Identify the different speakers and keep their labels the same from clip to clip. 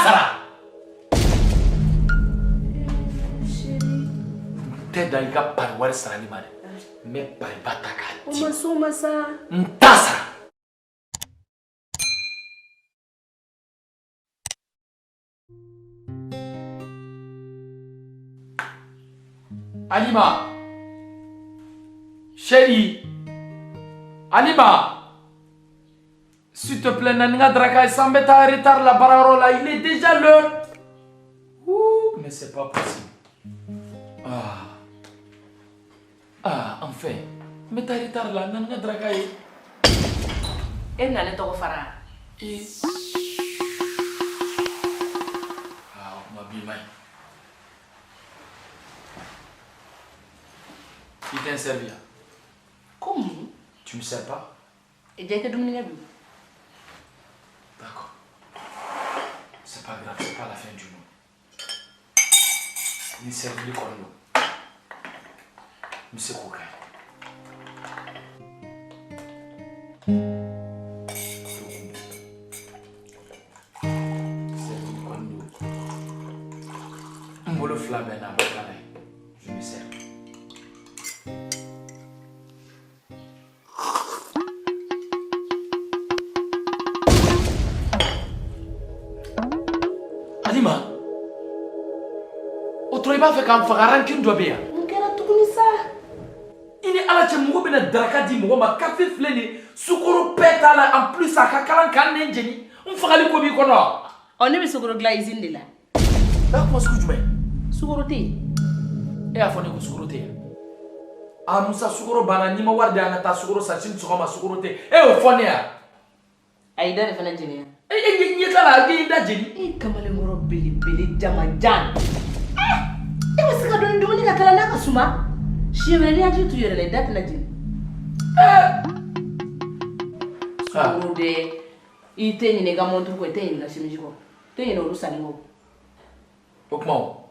Speaker 1: sara. N tɛ dan i ka pari wari sarali ma dɛ, n bɛ pariba ta k'a
Speaker 2: di. O ma s'o ma sa.
Speaker 1: N t'a sara. Alima, chérie, Alima, s'il te plaît, na ni n ka daraka ye, san bɛ taa retard la baarayɔrɔ la, il est déjà l'heure. Ouh, mais c'est pas possible. Ah, ah, enfin, n bɛ taa retard la, na ni n ka daraka ye.
Speaker 2: E bɛna ne tɔgɔ fara?
Speaker 1: Ee. Ah, o kuma b'i ma ɲi. I tɛ n servi yan?
Speaker 2: Ko mun?
Speaker 1: Tu me sers pas?
Speaker 2: E jɛ, i tɛ dumuni kɛ bi.
Speaker 1: D'accord. C'est pas grave, c'est pas la fin du monde. Ni servili kɔni don, n bɛ se k'o kɛ. Servili kɔni don. N bolo fila bɛɛ n'a bɛ ala ye. Je me sers. Alima, o tora i b'a fɛ ka n faga, rancune dɔ bɛ yan.
Speaker 2: Mun kɛra tuguni sa?
Speaker 1: I ni Ala cɛ, mɔgɔ bɛna daraka di mɔgɔ ma, kafe filɛ nin ye, sukaro bɛɛ t'a la, en plus a ka kalan k'an nɛn jeni, n fagali ko b'i kɔnɔ.
Speaker 2: Ɔ, ne bɛ sukaro dilan usine de la.
Speaker 1: O y'a kuma sugu jumɛn?
Speaker 2: Sukaro tɛ yen.
Speaker 1: E y'a fɔ ne ko sukaro tɛ yen. A Musa, sukaro banna, n'i ma wari di an ka taa sukaro san sini sɔgɔma, sukaro tɛ yen. E y'o fɔ ne ya?
Speaker 2: A y'i da de fana jeni.
Speaker 1: E e ɲɛ t'a la, e y'i da jeni.
Speaker 2: E kamalenkɔrɔ belebele jamajan. E bɛ se ka dɔn dumuni ka kalan n'a ka suma. Siɲɛ wɛrɛ n'i hakili t'u yɛrɛ la, i da tɛna jeni. Sukaro dɛ, i tɛ ɲinɛ i ka montre kɔ, i tɛ ɲinɛ i ka chemise kɔ, i tɛ ɲinɛ olu sanni kɔ.
Speaker 1: O kuma o,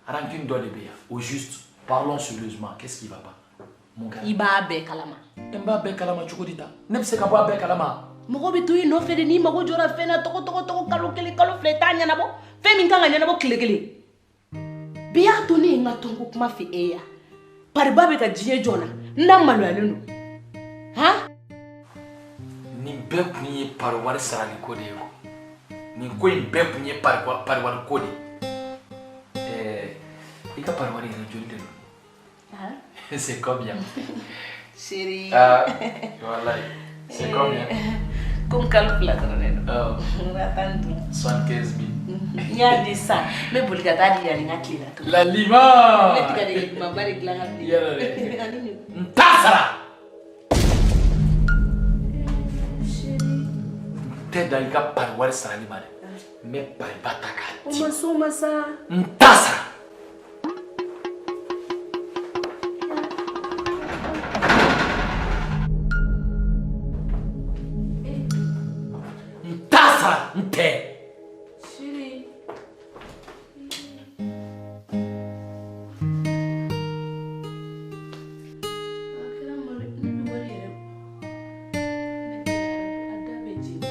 Speaker 1: rancune dɔ de bɛ yan. Au juste, parlons sérieusement, qu'est-ce qui va pas? Mun kɛra?
Speaker 2: I b'a bɛɛ kalama.
Speaker 1: N b'a bɛɛ kalama cogo di tan? Ne bɛ se ka bɔ a bɛɛ kalama?
Speaker 2: Mɔgɔ bɛ to i nɔfɛ de, n'i mago jɔra fɛn na tɔgɔ tɔgɔ tɔgɔ, kalo kelen, kalo fila, i t'a ɲɛnabɔ. Fɛn min kan ka ɲɛnabɔ tile kelen. Bi y'a to ne ye n ka tɔnko kuma f'i ye yan. Pariba bɛ ka diɲɛ jɔ n na, n da maloyalen don. Han?
Speaker 1: Nin bɛɛ kun ye pari wari sarali ko de ye quoi. Nin ko in bɛɛ kun ye pari wari ko de ye. Ɛɛ, i ka pari wari yɛrɛ joli de don? C'est combien?
Speaker 2: Chérie.
Speaker 1: Ah, wallahi. C'est combien?
Speaker 2: Comme kalo fila dɔrɔn de don.
Speaker 1: Oh.
Speaker 2: 15 000.
Speaker 1: 75 000.
Speaker 2: N y'a di sisan, n bɛ boli ka taa di yanni n ka tile la tuguni.
Speaker 1: La lima!
Speaker 2: Ne tigɛ de ɲumanba de dilan ka bila.
Speaker 1: Yɛrɛ dɛ. N t'a sara. N tɛ dan i ka pari wari sarali ma dɛ. N bɛ pariba ta k'a di.
Speaker 2: O ma s'o ma sa.
Speaker 1: N t'a sara. N t'a sara, n tɛ.
Speaker 2: Chérie. A kɛra malo, ne bɛ wari yɛrɛ. Ne bɛ a da bɛ jeni na.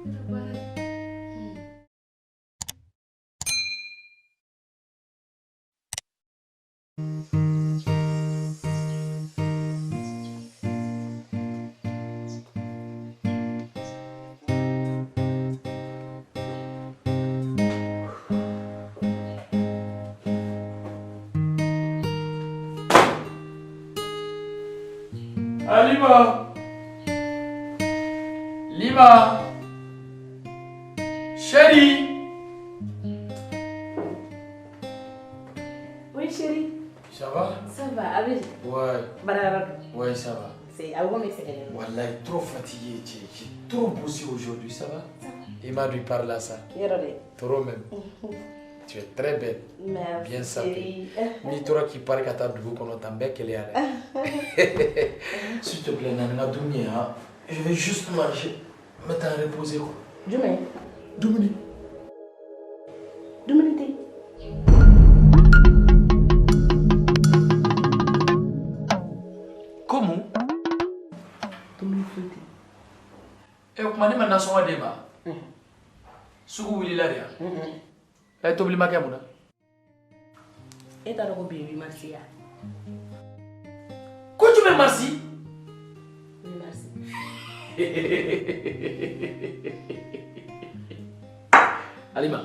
Speaker 2: Kɛra baara ye.
Speaker 1: Alima. Lima. Chérie.
Speaker 2: Oui, chérie.
Speaker 1: Ça va?
Speaker 2: Ça va, a bɛ di?
Speaker 1: Ouais.
Speaker 2: Baarayɔrɔ dun?
Speaker 1: Ouais, ça va.
Speaker 2: C'est a bɛ komi i sɛgɛnnen don.
Speaker 1: Wallahi, trop fatigué, j'ai trop bossé aujourd'hui, ça va?
Speaker 2: Ça va.
Speaker 1: Il m'a dû parler à ça.
Speaker 2: Yɔrɔ dɛ.
Speaker 1: Trop même. Tu es très belle.
Speaker 2: Merci.
Speaker 1: Bien sapée.
Speaker 2: Chérie.
Speaker 1: N'i tora k'i pari ka taa dugu kɔnɔ tan, n bɛɛ keleya dɛ. S'il te plaît, na ni n ka dumuni ye, hein. Je vais juste manger. N bɛ taa n reposer quoi.
Speaker 2: Jumɛn?
Speaker 1: Dumuni.
Speaker 2: Dumuni tɛ yen.
Speaker 1: Ko mun?
Speaker 2: Dumuni foyi tɛ yen.
Speaker 1: E kuma ne ma nasɔngɔ d'e ma. Sugu wulila de yan. Ɛ tobili ma kɛ mun na?
Speaker 2: E t'a dɔn ko bi ye 8 mars ya?
Speaker 1: Ko jumɛn mars?
Speaker 2: 8 mars.
Speaker 1: Alima,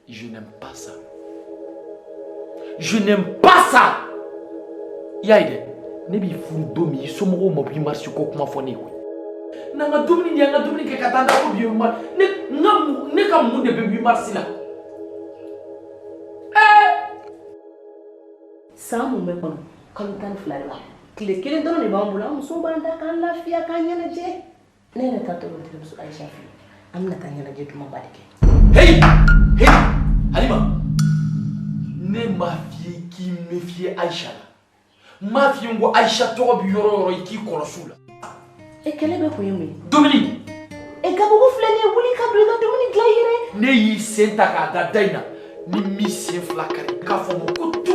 Speaker 1: je n'aime pas ça. Je n'aime pas ça. I y'a ye dɛ, ne b'i furu don min i somɔgɔw ma 8 mars ko kuma fɔ ne ye koyi. N'an ka dumuni di an ka dumuni kɛ ka taa da ko bi ye 8 mars. Ne n ka mun ne ka mun de bɛ 8 mars la? Ɛɛ!
Speaker 2: San mun bɛ kɔnɔ kalo 12 de b'a tile kelen dɔrɔn de b'an bolo an musow b'an da k'an lafiya k'an ɲɛnajɛ. Ne yɛrɛ taatɔ don terimuso Ayisa fɛ yen, an bɛna taa ɲɛnajɛ dumanba de kɛ.
Speaker 1: Hey! Hey! Halima, ne m'a f'i ye k'i méfier Ayisa la. N m'a f'i ye n ko Ayisa tɔgɔ bɛ yɔrɔ o yɔrɔ i k'i kɔlɔsi u la.
Speaker 2: E kɛlɛ bɛɛ kun ye mun ye?
Speaker 1: Dumuni.
Speaker 2: E gabugu filɛ nin ye, wuli ka don i ka dumuni dilan i yɛrɛ.
Speaker 1: Ne y'i sen ta k'a da da in na, ni m'i sen fila kari k'a fɔ n ma ko tu tu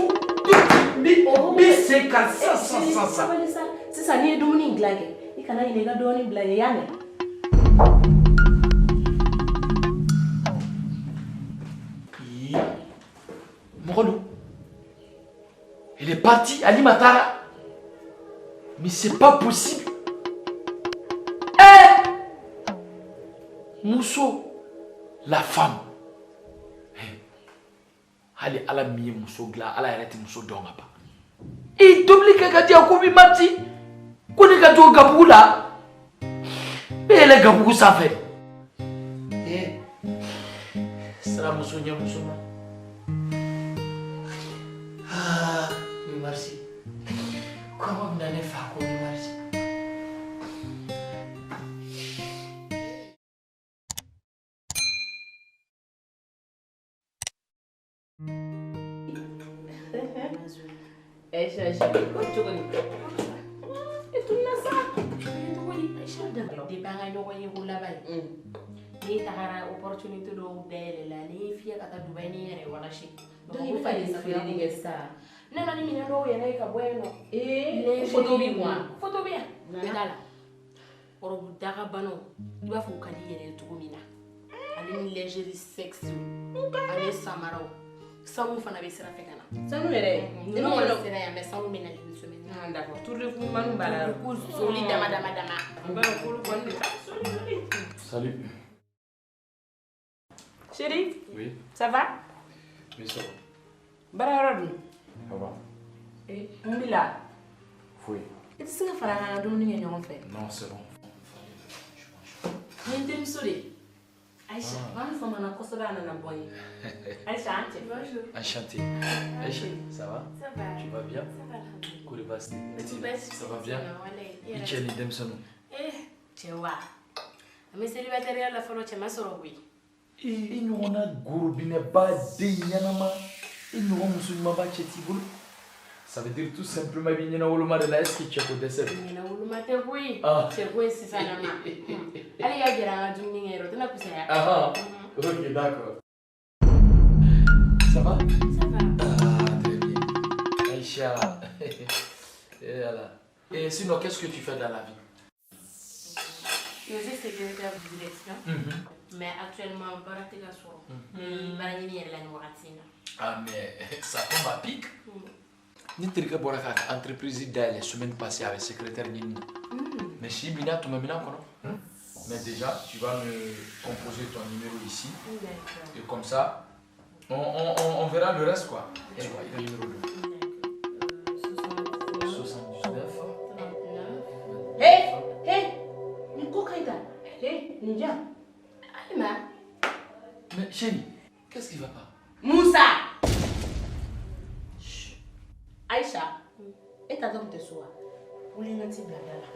Speaker 1: n b'i sen kari sisan sisan sisan sisan.
Speaker 2: Sabali sa, sisan n'i ye dumuni in dilan kɛ, i kana ɲinɛ i ka dɔɔnin bila n ye, i y'a mɛn?
Speaker 1: Ii, mɔgɔ don. Il est parti, Alima taara. Mais c'est pas possible. Eh! Muso, la femme. Hali Ala min ye muso dilan, Ala yɛrɛ tɛ muso dɔn ka ban. I tobili kɛ ka di yan ko 8 mars. Ko ne ka to gabugu la. N bɛ yɛlɛ gabugu sanfɛ. Eh, sira muso ɲɛ muso ma. Ah, 8 mars. Kɔngɔ bɛna ne fa ko 8 mars.
Speaker 2: Aïcha, Aïcha, ko cogo di? E tununa sa.
Speaker 3: Cogo di? Aïcha, depuis an ka ɲɔgɔn ye ko laban ye. Ne tagara opportunité dɔw dayɛlɛ la, ne ye fiyɛ ka taa Dubaï ni n yɛrɛ walasi.
Speaker 2: Donc i bɛ ka nin feere de kɛ sisan.
Speaker 3: Ne nana ni minɛn dɔw yɛrɛ ye ka bɔ yen nɔ.
Speaker 2: Ee, photo b'i kun wa?
Speaker 3: Photo bɛ yan. Bɛɛ t'a la. Robe dagabanaw, i b'a fɔ u ka di i yɛrɛ ye cogo min na. Ale ni lingerie sexy, ale samaraw. Sanu fana bɛ sira fɛ ka na.
Speaker 2: Sanu yɛrɛ?
Speaker 3: Ninnu kɔni sera yan, mais sanu bɛ na une semaine.
Speaker 2: Ah d'accord, tour de cou ɲumanw b'a la.
Speaker 3: Tour de cou joli dama dama dama.
Speaker 2: N b'a dɔn k'olu kɔni de ta joli joli.
Speaker 1: Salut.
Speaker 2: Chérie?
Speaker 1: Oui.
Speaker 2: Ça va?
Speaker 1: Oui, ça va.
Speaker 2: Baara yɔrɔ dun?
Speaker 1: Ça va.
Speaker 2: Eh, mun b'i la?
Speaker 1: Foyi.
Speaker 2: I tɛ se ka fara an kan ka dumuni kɛ ɲɔgɔn fɛ?
Speaker 1: Non, c'est bon.
Speaker 2: Nin ye n terimuso de ye. Aïcha, an famana kosɛbɛ a nana bɔ n ye. Aïcha, an cɛ.
Speaker 4: Bonjour.
Speaker 1: Enchanté. Aïcha, ça va?
Speaker 4: Ça va.
Speaker 1: Tu vas bien?
Speaker 4: Ça va, alhamdoulilah.
Speaker 1: Kori baasi tɛ?
Speaker 4: Baasi
Speaker 1: Ça va bien?
Speaker 4: Walayi.
Speaker 1: I cɛ ni denmisɛnninw?
Speaker 3: Eh, cɛ wa. An bɛ célibataire la fɔlɔ, cɛ ma sɔrɔ koyi.
Speaker 1: I ɲɔgɔnna gorobinɛba den ɲɛnama, i ɲɔgɔn muso ɲumanba cɛ t'i bolo. Ça veut dire tout simplement i bɛ ɲɛnawoloma de la, est-ce que cɛ ko dɛsɛ bɛ?
Speaker 3: Ɲɛnawoloma tɛ koyi.
Speaker 1: Ah.
Speaker 3: Cɛ ko ye sisan nama. Hali ka gɛrɛ an ka dumuni kɛ yɛrɛ, o tɛna fisaya.
Speaker 1: Ah, ok, d'accord. Ça va?
Speaker 3: Ça va.
Speaker 1: Ah, très bien. Aïcha. Et voilà. Et sinon, qu'est-ce que tu fais dans la vie?
Speaker 3: Je suis secrétaire de direction. Mais actuellement, baara tɛ ka sɔrɔ. Ni baara ɲini yɛrɛ la nin wagati in na.
Speaker 1: Ah, mais ça tombe à pic. Ni terikɛ bɔra k'a ka entreprise dayɛlɛ semaine passée avec secrétaire ɲini na. Mais si bina tun bɛ minɛn kɔnɔ. Mais déjà, tu vas me composer ton numéro ici.
Speaker 3: D'accord.
Speaker 1: Et comme ça, on verra le reste, quoi. Tu vois, il y a le numéro 2.
Speaker 3: 79.
Speaker 1: 79.
Speaker 2: Hey, hey, nin ko ka ɲi tan. Hey, nin diyan.
Speaker 3: Alima.
Speaker 1: Mais chérie, qu'est-ce qui va pas?
Speaker 2: Musa! Aïcha, e tatɔ tun tɛ so wa? Wuli n ka t'i bila da la.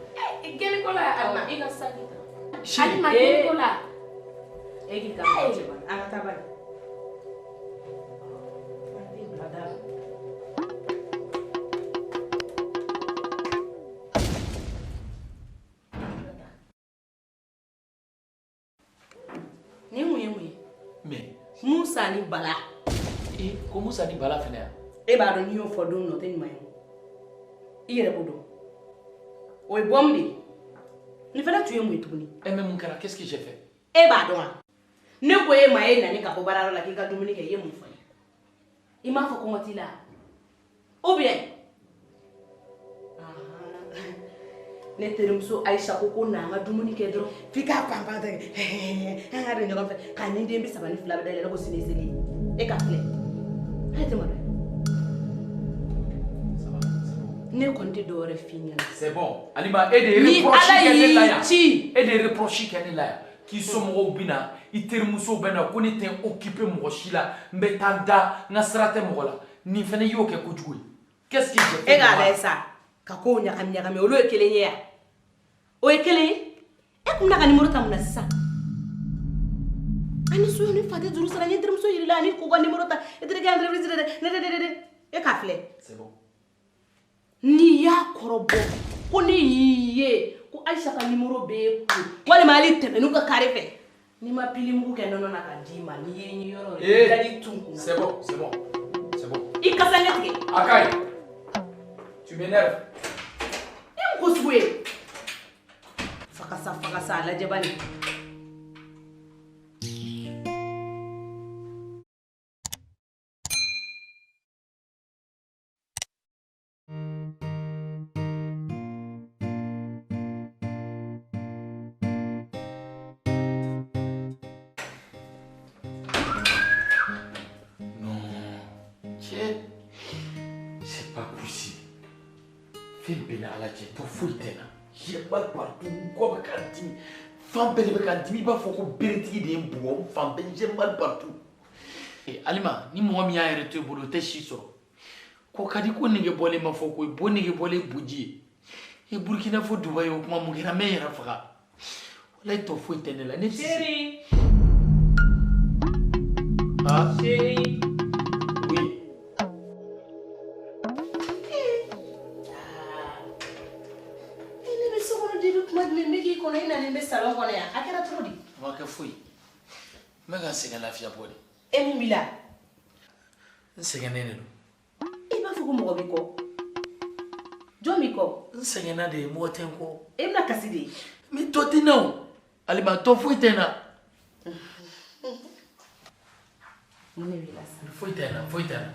Speaker 3: Gɛlɛ ko la, Alima.
Speaker 2: I ka saki ta.
Speaker 1: Chérie.
Speaker 3: Alima, gɛlɛ ko la.
Speaker 2: E k'i ka mɔgɔ cɛ bani. An ka taa bani. An t'i bila da la. Nin mun ye mun ye?
Speaker 1: Mais
Speaker 2: Musa ni Bala.
Speaker 1: Eh, ko Musa ni Bala fɛnɛ yan?
Speaker 2: E b'a dɔn n'i y'o fɔ don min na o tɛ ɲuman ye o. I yɛrɛ b'o dɔn. O ye bɔmu de ye. Nin fana tun ye mun ye tuguni?
Speaker 1: E mais mun kɛra? Qu'est-ce que j'ai fait?
Speaker 2: E b'a dɔn wa? Ne ko e ma, e nani ka bɔ baarayɔrɔ la k'i ka dumuni kɛ, i ye mun fɔ n ye? I m'a fɔ kɔngɔ t'i la ou bien? Ne terimuso Ayisa ko ko na an ka dumuni kɛ dɔrɔn, f'i k'a panpan tɛ an ka don ɲɔgɔn fɛ k'a ni den 32 bɛ dayɛlɛ. Ne ko sini ye seli ye, e ka filɛ, e tɛ maloya?
Speaker 1: Ça va, c'est bon.
Speaker 2: Ne kɔni tɛ dɔwɛrɛ f'i ɲɛna.
Speaker 1: C'est bon. Alima, e de ye
Speaker 2: Ni
Speaker 1: reproche
Speaker 2: Ala
Speaker 1: kɛ ne la
Speaker 2: y'i
Speaker 1: yan.
Speaker 2: ci.
Speaker 1: E de ye reproche kɛ ne la yan. K'i somɔgɔw bɛ na, i terimusow bɛ na, ko ne tɛ n occuper mɔgɔ si la, n bɛ taa n da, n ka sira tɛ mɔgɔ la. Nin fana y'o kɛ kojugu ye. Qu'est-ce que j'ai fait
Speaker 2: E k'a
Speaker 1: de mal?
Speaker 2: lajɛ sa, ka kow ɲagami ɲagami, olu ye kelen ye yan, o ye kelen ye. E kun bɛna ka nimoro ta mun na sisan? Ani su ni fa tɛ juru sara, n ye terimuso yir'i la ani k'u ka nimoro ta e terikɛ entreprise dɛ, ne dɛ dɛ dɛ, e k'a filɛ.
Speaker 1: C'est bon.
Speaker 2: N'i y'a kɔrɔbɔ ko ne y'i ye ko Ayisa ka nimoro b'e kun, walima hali tɛmɛ n'u ka kare fɛ, n'i ma pili mugu kɛ nɔnɔ na ka d'i ma, n'i ye n ye yɔrɔ
Speaker 1: Eh,
Speaker 2: i daji tun kun na.
Speaker 1: C'est bon, c'est bon. C'est bon.
Speaker 2: I kasange tigɛ.
Speaker 1: Akaï, tu m'énerves.
Speaker 2: E mun ko sugu ye? Fakasa fakasa, a lajɛ bani.
Speaker 1: Non, cɛ, c'est pas possible. Fɛn bɛɛ ni Ala cɛ, tɔ foyi tɛ n na. J'ai mal partout, n kɔ bɛ ka n dimi. Fan bɛɛ de bɛ ka n dimi, i b'a fɔ ko beretigi de ye n bugɔ n fan bɛɛ, j'ai mal partout. Eh, Alima, ni mɔgɔ min y'a yɛrɛ to i bolo, o tɛ si sɔrɔ. Ko ka di ko nege bɔlen ma fɔ koyi, bo nege bɔlen boji ye. E Burukina fo Dubayi, o kuma mun kɛra, n bɛ n yɛrɛ faga. Walayi tɔ foyi tɛ ne la, ne tɛ se.
Speaker 2: Chérie.
Speaker 1: Ah?
Speaker 2: Chérie.
Speaker 1: Oui.
Speaker 2: E ne bɛ so kɔnɔ depuis kuma jumɛn, n bɛ k'i kɔnɔ, e nalen bɛ salon kɔnɔ yan, a kɛra cogo di?
Speaker 1: A ma kɛ foyi. N bɛ ka n sɛgɛn lafiya bɔ de.
Speaker 2: E mun b'i la?
Speaker 1: N sɛgɛnnen de don.
Speaker 2: I b'a fɔ ko mɔgɔ b'i kɔ, jɔn b'i kɔ?
Speaker 1: N sɛgɛnna de, mɔgɔ tɛ n kɔ.
Speaker 2: E bɛna kasi de.
Speaker 1: Mais tɔ tɛ n na o. Alima, tɔ foyi tɛ n na.
Speaker 2: Mun de b'i la sisan?
Speaker 1: Foyi tɛ n na, foyi tɛ n na.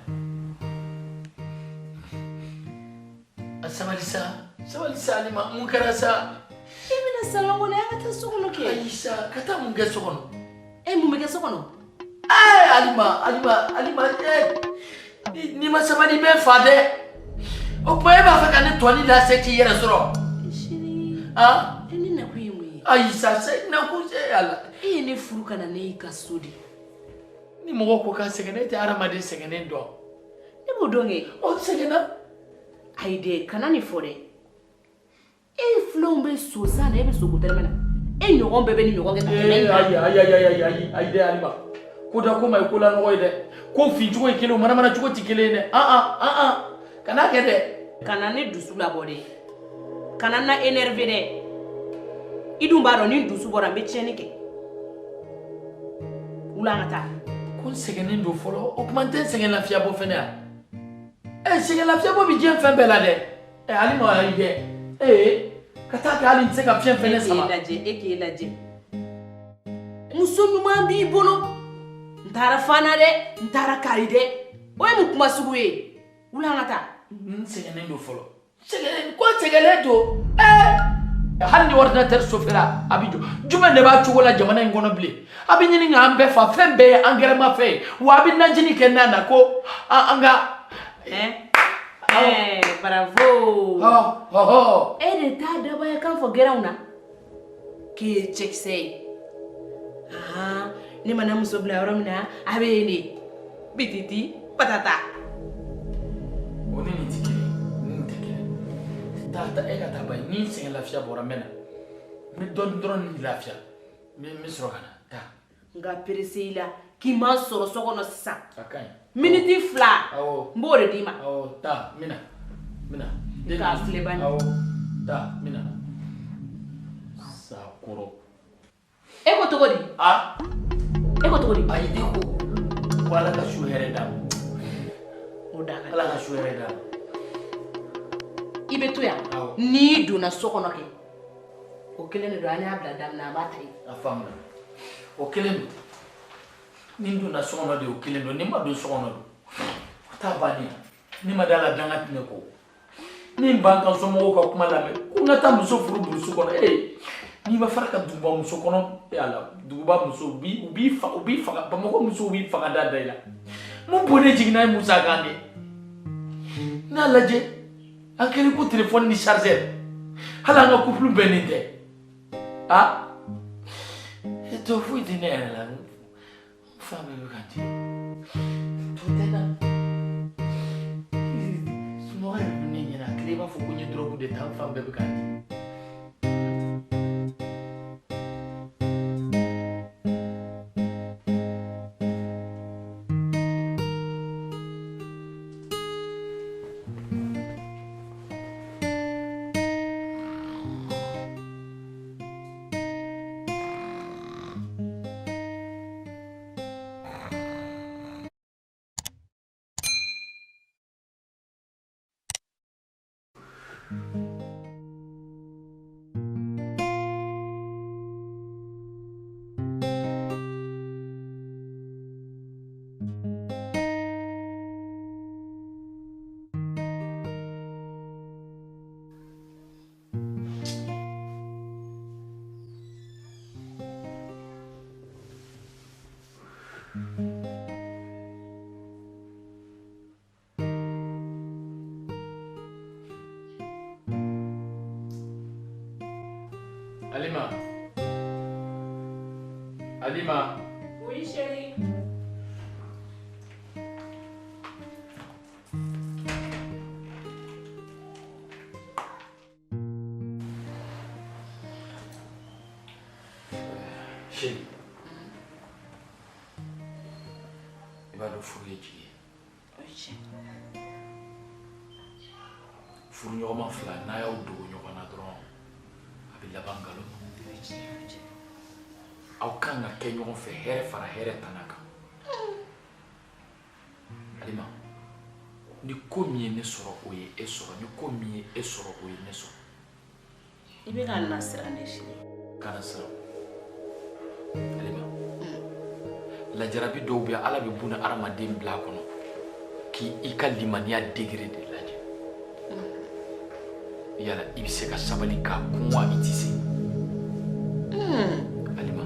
Speaker 1: A sabali sa, sabali sa Alima, mun kɛra sa?
Speaker 2: E bɛna salon kɔnɔ, an ka taa so kɔnɔ kɛ.
Speaker 1: Ayi sa, ka taa mun kɛ so kɔnɔ?
Speaker 2: E mun bɛ kɛ so kɔnɔ?
Speaker 1: Ee Alima, Alima, Alima, ee n'i ma sabali i bɛ n fa dɛ. O tuma e b'a fɛ ka ne tɔni lase k'i yɛrɛ sɔrɔ?
Speaker 2: Chérie.
Speaker 1: Han?
Speaker 2: E ne nakun ye mun ye?
Speaker 1: Ayi sa, se nakun se Ala.
Speaker 2: E ye ne furu ka na ne y'i ka so de.
Speaker 1: Ni mɔgɔ ko k'a sɛgɛnnen, e tɛ hadamaden sɛgɛnnen dɔn.
Speaker 2: Ne b'o dɔn kɛ.
Speaker 1: O sɛgɛnna.
Speaker 2: Ayi dɛ, kana nin fɔ dɛ. E filanw bɛ so san na, e bɛ sogo tɛrɛmɛ na. E ɲɔgɔn bɛɛ bɛ ni ɲɔgɔn kɛ ka tɛmɛ
Speaker 1: Ee
Speaker 2: nin kan.
Speaker 1: ayi ayi ayi ayi ayi ayi dɛ Alima. Ko da ko ma ye ko la nɔgɔ ye dɛ. Ko fin cogo ye kelen, o manamana cogo tɛ kelen ye dɛ. An an an an kana kɛ dɛ.
Speaker 2: Kana ne dusu labɔ dɛ. Kana na énervé dɛ. I dun b'a dɔn ni n dusu bɔra n bɛ tiɲɛni kɛ. Wula an ka taa.
Speaker 1: Ko n sɛgɛnnen don fɔlɔ, o tuma n tɛ n sɛgɛn lafiya bɔ fɛnɛ yan. Ɛ sɛgɛn lafiya bɔ bɛ diɲɛ fɛn bɛɛ la dɛ. Ɛ Alima ayi dɛ. Ee ka taa kɛ hali n tɛ se ka fiɲɛ fɛnɛ
Speaker 2: E k'e
Speaker 1: sama.
Speaker 2: lajɛ, e k'e lajɛ. Muso ɲuman b'i bolo. N taara Fana dɛ, n taara Kayi dɛ. O ye mun kuma sugu ye? Wula an ka taa.
Speaker 1: N sɛgɛnnen don fɔlɔ. Sɛgɛnnen ko sɛgɛnnen don. Ɛɛ hali ni ordinateur chauffeur a bɛ jɔ. Jumɛn de b'a cogo la jamana in kɔnɔ bilen? A bɛ ɲini k'an bɛɛ fa, fɛn bɛɛ ye angɛrɛ ma fɛn ye. Wa a bɛ najini kɛ nan na ko an ka.
Speaker 2: Hein? Eh, bravo.
Speaker 1: Hɔ hɔ hɔ.
Speaker 2: E de t'a dabaya kan fɔ gɛrɛnw na k'e ye cɛkisɛ ye. Ahan, ne mana muso bila yɔrɔ min na, a bɛ yen de. Bititi patata.
Speaker 1: O ni nin tɛ kelen ye, nin tɛ kelen ye. Taa taa e ka taa ba ye, ni n sɛgɛn lafiya bɔra n bɛ na. N bɛ dɔɔnin dɔrɔn ni lafiya. N bɛ sɔrɔ ka na taa.
Speaker 2: N ka perese i la k'i ma sɔrɔ so kɔnɔ sisan.
Speaker 1: A ka ɲi.
Speaker 2: Miniti 2.
Speaker 1: Awɔ.
Speaker 2: N b'o de d'i ma.
Speaker 1: Awɔ, taa n bɛ na. N bɛ na.
Speaker 2: I k'a filɛ bani.
Speaker 1: Awɔ, taa n bɛ na. Sakɔrɔ.
Speaker 2: E ko cogo di?
Speaker 1: A?
Speaker 2: E ko cogo di?
Speaker 1: Ayi, ne ko ko Ala ka su hɛrɛ d'a ma.
Speaker 2: O da ka
Speaker 1: Ala ka su hɛrɛ d'a ma.
Speaker 2: I bɛ to yan.
Speaker 1: Awɔ.
Speaker 2: N'i donna so kɔnɔ kɛ, O kelen de don, an y'a bila da min na, a b'a ta yen.
Speaker 1: A faamuna, o kelen don. Ni n donna so kɔnɔ de, o kelen don. Ni n ma don so kɔnɔ don, o t'a bannen ye. Ne ma da la danga tɛ ne kɔ. Ni n ban ka somɔgɔw ka kuma lamɛn ko n ka taa muso furu burusi kɔnɔ, ee, n'i ma fara ka duguba muso kɔnɔ, e ala, duguba muso u b'i faga, u b'i faga. Bamakɔ musow b'i faga da da i la. Mun bɔnnen jiginna ye Musa kan de. N'a lajɛ, an kɛlen ko telefɔni ni chargeur, hali an ka couple bɛnnen tɛ. A e tɔ foyi tɛ ne yɛrɛ la, n fan bɛɛ bɛ ka n dimi, tɔ tɛ n na. Sunɔgɔ yɛrɛ bɛ ne ɲɛna, a kɛra i b'a fɔ ko n ye dɔrɔgu de ta. N fan bɛɛ bɛ ka n dimi. Alima. Alima.
Speaker 3: Oui, chérie.
Speaker 1: Chérie. I b'a dɔn furu ye jigi ye. Furuɲɔgɔnma fila, n'a y'aw dogo ɲɔgɔn na dɔrɔn, a bɛ laban nkalon ma. Aw kan ka kɛ ɲɔgɔn fɛ hɛrɛ fara hɛrɛ tana kan. Alima, ni ko min ye ne sɔrɔ, o ye e sɔrɔ. Ni ko min ye e sɔrɔ, o ye ne sɔrɔ.
Speaker 2: I bɛ ka na siran de, chérie.
Speaker 1: Kana siran, Alima. Lajarabi dɔw bɛ, Ala bɛ buna hadamaden bila a kɔnɔ k'i ka limaniya degré de lajɛ. Yala i bɛ se ka sabali k'a kun wa, i tɛ se? Alima,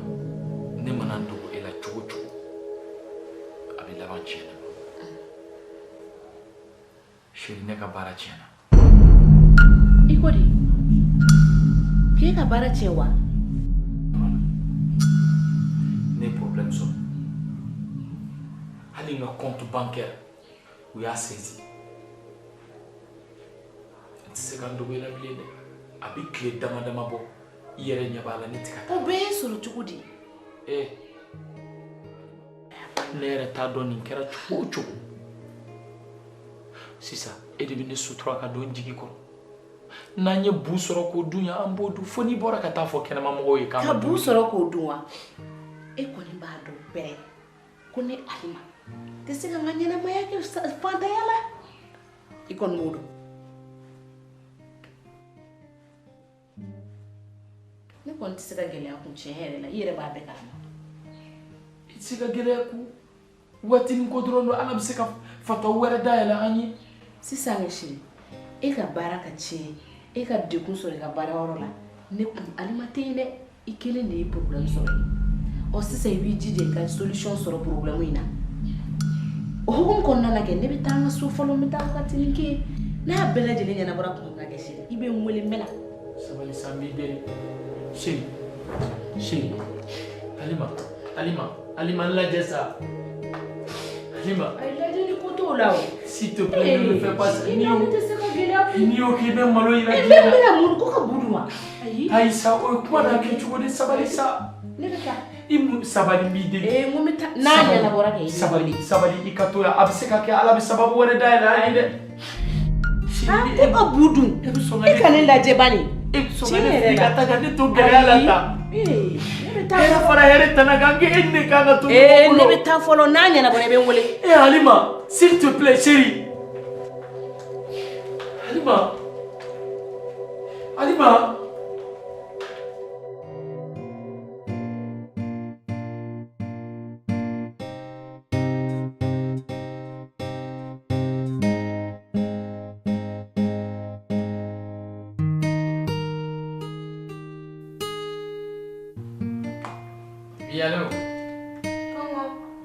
Speaker 1: ne mana n dogo e la cogo o cogo, a bɛ laban tiɲɛ na. Chérie, ne ka baara tiɲɛna.
Speaker 2: I ko di k'e ka baara tiɲɛ wa?
Speaker 1: Ne ye problème sɔrɔ. Hali n ka compte bancaire, u y'a saisi. N tɛ se ka n dogo i la bilen dɛ. A bɛ tile dama dama bɔ, i yɛrɛ ɲɛ b'a la, ne tɛ ka taa.
Speaker 2: O bɛɛ ye sɔrɔ cogo di?
Speaker 1: Ee, ne yɛrɛ t'a dɔn nin kɛra cogo o cogo. Sisan e de bɛ ne sutura ka don n jigi kɔrɔ. N'an ye bu sɔrɔ k'o dun yan, an b'o dun, fo n'i bɔra ka taa fɔ kɛnɛma mɔgɔw ye k'an
Speaker 2: ka bu sɔrɔ k'o dun wa? E kɔni b'a dɔn bɛɛ ko ne Alima tɛ se ka n ka ɲɛnamaya kɛ fantanya la. I kɔni b'o dɔn. Ne kɔni tɛ se ka gɛlɛya kun, tiɲɛ yɛrɛ la, i yɛrɛ b'a bɛɛ kalama.
Speaker 1: I tɛ se ka gɛlɛya kun, waatinin ko dɔrɔn don. Ala bɛ se ka fatɔ wɛrɛ dayɛlɛ an ye.
Speaker 2: Sisan kɛ, chérie, e ka baara ka tiɲɛ, e ka degun sɔrɔ i ka baarayɔrɔ la, ne kun Alima tɛ yen dɛ. I kelen de ye problème sɔrɔ yen. Ɔ, sisan i b'i jija i ka solution sɔrɔ problème in na. O hukumu kɔnɔna na kɛ, ne bɛ taa n ka so fɔlɔ, n bɛ taa wagatinin kɛ. N'a bɛɛ lajɛlen ɲɛnabɔra tuma min na kɛ, chérie, i bɛ n wele, n bɛ na.
Speaker 1: Sabali sa, n b'i deli. Chérie, chérie, Alima, Alima, Alima, n lajɛ sa, Alima.
Speaker 2: Ayi, lajɛli ko t'o la o.
Speaker 1: S'il te plaît, ne me fais pas ça.
Speaker 2: I n'a tɛ se ka gɛlɛya kun.
Speaker 1: N'i y'o kɛ, i bɛ malo yira
Speaker 2: E
Speaker 1: diɲɛ
Speaker 2: bɛ
Speaker 1: na.
Speaker 2: bɛna mun ko ka bu dun wa? Ayi.
Speaker 1: Ayi sa, o ye kuma n'a kɛ cogo de. Sabali sa.
Speaker 2: Ne bɛ taa.
Speaker 1: I mu sabali, n b'i deli.
Speaker 2: Ee, n ko n bɛ taa n'a ɲɛnabɔra kɛ, i bɛ
Speaker 1: Sabali,
Speaker 2: wele.
Speaker 1: sabali, i ka to yan. A bɛ se ka kɛ Ala bɛ sababu wɛrɛ dayɛlɛ an ye dɛ.
Speaker 2: Ah, ko ka bu dun.
Speaker 1: E bɛ sɔn ka
Speaker 2: E ka ne lajɛ bani.
Speaker 1: E bɛ sɔn ka
Speaker 2: Tiɲɛ
Speaker 1: ne
Speaker 2: yɛrɛ
Speaker 1: fili
Speaker 2: la.
Speaker 1: ka taa ka ne to gɛlɛya la tan.
Speaker 2: Ee, ne bɛ taa
Speaker 1: Hɛrɛ
Speaker 2: fɔlɔ.
Speaker 1: fara hɛrɛ tana kan kɛ, e ni ne kan ka to
Speaker 2: Ee,
Speaker 1: ɲɔgɔn
Speaker 2: ne
Speaker 1: bolo.
Speaker 2: bɛ taa fɔlɔ, n'a ɲɛnabɔra, i bɛ n wele.
Speaker 1: Eh Halima, s'il te plaît, chérie. Halima. Halima. Oui, allô?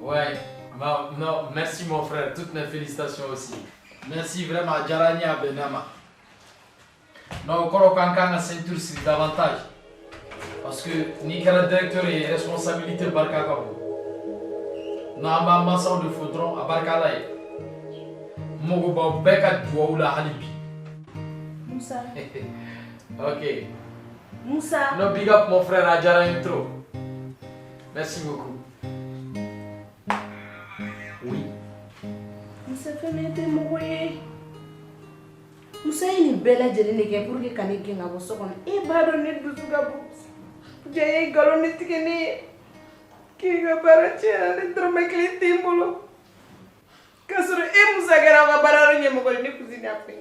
Speaker 1: Ouais, non, non, merci mon frère, toutes mes félicitations aussi. Merci vraiment, a diyara n ye, a bɛnna ma. Non, o kɔrɔ k'an kan ka ceinture siri davantage. Parce que n'i kɛra directeur ye, responsabilité barika ka bon. Non, an b'an mansaw de fo dɔrɔn, a barika Ala ye. N mago b'aw bɛɛ ka duwawu la hali bi.
Speaker 2: Musa.
Speaker 1: Ok.
Speaker 2: Musa.
Speaker 1: Non, big up mon frère, a diyara n ye trop. Merci beaucoup. Oui.
Speaker 2: Musa, fɛn min tɛ mɔgɔ ye. Musa ye nin bɛɛ lajɛlen de kɛ pour que ka ne gɛn ka bɔ so kɔnɔ. E b'a dɔn ne dusu ka bon. Ja e ye nkalon de tigɛ ne ye. K'i ka baara tiɲɛna, ne dɔrɔmɛ kelen tɛ n bolo. K'a sɔrɔ e Musa kɛra aw ka baarayɔrɔ ɲɛmɔgɔ ye, ne cousine y'a fɛ.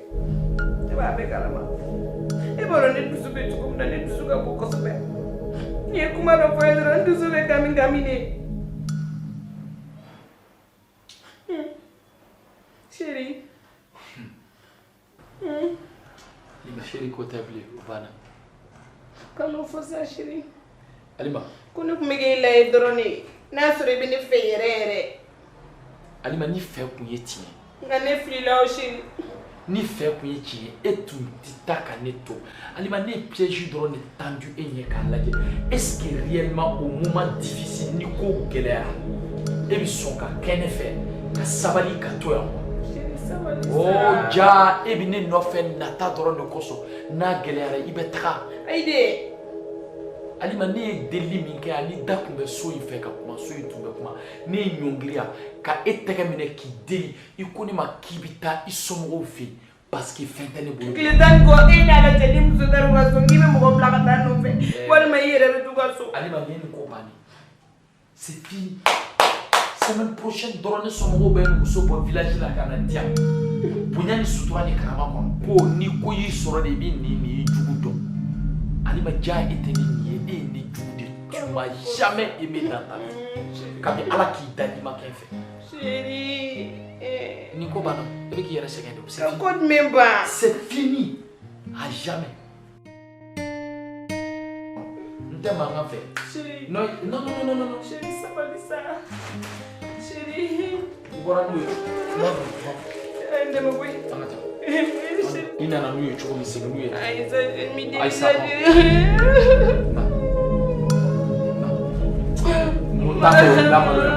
Speaker 2: Ne b'a bɛɛ kalama. E b'a dɔn ne dusu bɛ cogo min na, ne dusu ka bon kosɛbɛ. N'i ye kuma dɔ fɔ n ye dɔrɔn, n dusu bɛ kami kami de. Chérie.
Speaker 1: Alima, chérie ko tɛ bilen, o banna.
Speaker 2: Kan'o fɔ sa, chérie.
Speaker 1: Alima.
Speaker 2: Ko ne tun bɛ k'e lajɛ dɔrɔn de. N'a y'a sɔrɔ i bɛ ne fɛ yɛrɛ yɛrɛ.
Speaker 1: Alima, ni fɛ kun ye tiɲɛ.
Speaker 2: Nka ne filila o, chérie.
Speaker 1: Ni fɛ kun ye tiɲɛ, e tun tɛ taa ka ne to. Alima, ne ye piège dɔrɔn de tendu e ɲɛ k'a lajɛ. Est-ce que réellement au moment difficile, ni ko gɛlɛyara, e bɛ sɔn ka kɛ ne fɛ, ka sabali ka to yan wa?
Speaker 2: Chérie, sabali sa.
Speaker 1: Oh ja, e bɛ ne nɔfɛ nata dɔrɔn de kosɔn. N'a gɛlɛyara, i bɛ taga.
Speaker 2: Ayi de.
Speaker 1: Alima, ne ye delili min kɛ yan, ni da tun bɛ so in fɛ ka kuma, so in tun bɛ kuma. Ne ye ɲɔngiriya ka e tɛgɛ minɛ k'i deli, i ko ne ma k'i bɛ taa i somɔgɔw fɛ yen parce que fɛn tɛ ne bolo.
Speaker 2: Tile 10 ni kɔ, e ni Ala cɛ, ni muso taara u ka so, k'i bɛ mɔgɔ bila ka taa nɔfɛ walima i yɛrɛ bɛ t'u ka so.
Speaker 1: Alima, nin ye nin ko bannen, c'est fini. Semaine prochaine dɔrɔn, ne somɔgɔw bɛ muso bɔ village la ka na di yan, bonya ni sutura ni karama kɔnɔ. Ko ni ko y'i sɔrɔ de, i bɛ nin nin jugu dɔn. Alima, ja e tɛ ne nin ye, e ye ne jugu de. Tu m'as jamais aimé dans ta vie. Kabi Ala k'i da, i ma kɛ n fɛ.
Speaker 2: Chérie.
Speaker 1: Nin ko banna, e bɛ k'i yɛrɛ sɛgɛn de. C'est
Speaker 2: Ka
Speaker 1: fini.
Speaker 2: ko jumɛn ban?
Speaker 1: C'est fini à jamais. N tɛ mankan fɛ.
Speaker 2: Chérie.
Speaker 1: Non, non, non, non, non, non.
Speaker 2: Chérie, sabali sa. Chérie.
Speaker 1: I bɔra n'u ye. Non, non, non.
Speaker 2: N dɛmɛ koyi.
Speaker 1: An ka taa.
Speaker 2: Chérie.
Speaker 1: I nana n'u ye cogo min, segin n'u ye.
Speaker 2: Ayi sa, mi deli
Speaker 1: Ayi
Speaker 2: sa,
Speaker 1: sa.
Speaker 2: Chérie.
Speaker 1: Na. Na. Mun t'a fɛ o lamaloya.